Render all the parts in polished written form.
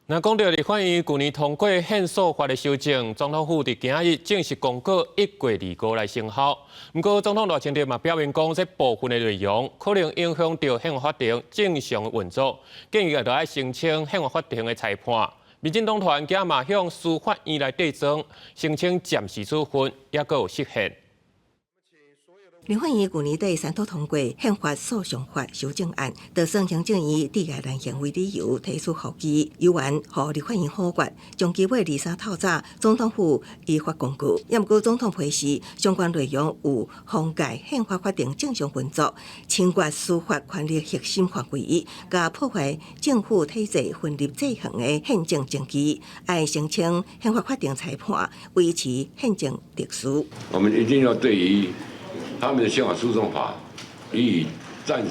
那講到立法院舊年通過憲訴法的修正，總統府佇今仔日正式公告1月25來生效。毋過總統賴清德嘛表明講，這部分的內容可能影響著憲法法庭正常的運作，建議著愛申請憲法法庭的裁判。民進黨團今嘛向司法院來綴狀，申請暫時處分，猶閣有釋憲。立法院舊年底三讀通過憲法訴訟法修正案，就算行政院以礙難行為理由提出覆議，猶原予立法院否決，將期尾23透早，總統府依法公告。也毋過總統批示相關內容有妨礙憲法法庭正常運作、侵越司法權力核心範圍，佮破壞政府體制分立制衡的憲政證據，愛申請憲法法庭裁判，維持憲政秩序。我們一定要對於他們的憲法訴訟法予以暫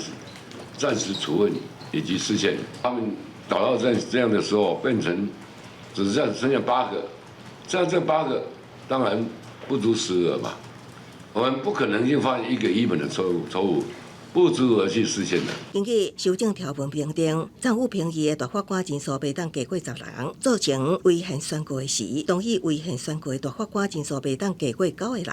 時處分以及釋憲。他們搞到這樣的時候，變成只剩下八個，這樣這八個當然不足10個嘛。我們不可能就發現一個一本的錯誤，不足而去釋憲的。根據修正條文明定，暫予評議的大法官人數袂當低過10人，造成違憲宣告的時，同意違憲宣告的大法官人數袂當低過9個人。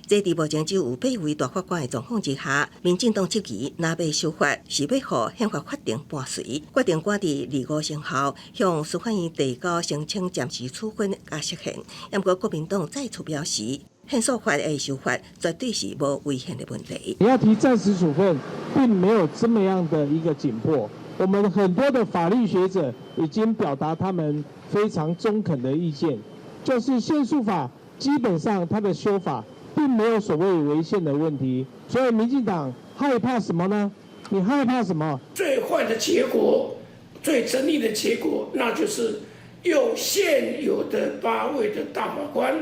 這佇目前只有八位大法官的狀況之下，民進黨質疑若欲修法是欲予憲法法庭伴隨，決定趕佇25生效，向司法院遞交申請暫時處分佮釋憲。毋過國民黨再次表示，憲訴法的修法絕對是無違憲的問題。你要提暫時處分，並沒有這麼樣的一個緊迫。我們很多的法律學者已經表達他們非常中肯的意見，就是憲訴法基本上它的修法並沒有所謂違憲的問題。所以民進黨害怕什麼呢？你害怕什麼？最壞的結果，最爭議的結果，那就是用現有的八位的大法官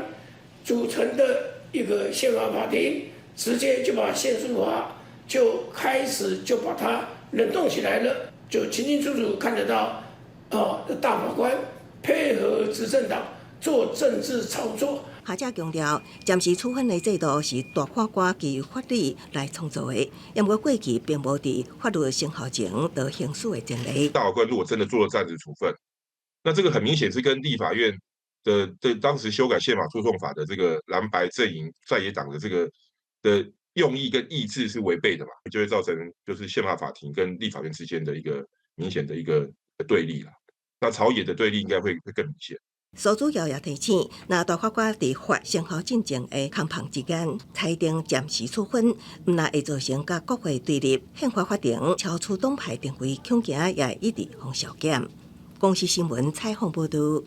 組成的一個憲法法庭，直接就把憲訴法就開始就把它冷凍起來了，就清清楚楚看得到，哦，大法官配合執政黨做政治操作。學者強調，暫時處分的制度是大法官基於法理來創造的，毋過過去並無佇法律生效前就行使的前例。大法官如果真的做了暫時處分，那這個很明顯是跟立法院的當時修改憲法訴訟法的這個藍白陣營在野黨的這個的用意跟意志是違背的嘛，就會造成就是憲法法庭跟立法院之間的一個明顯的一個對立啦。那朝野的對立應該會更明顯。蘇主教也提醒，若大法官佇法生效進前的空縫之間裁定暫時處分，毋但會造成佮國會對立，憲法法庭超出黨派定位，恐驚也會一直予削減。公視新聞採訪報導。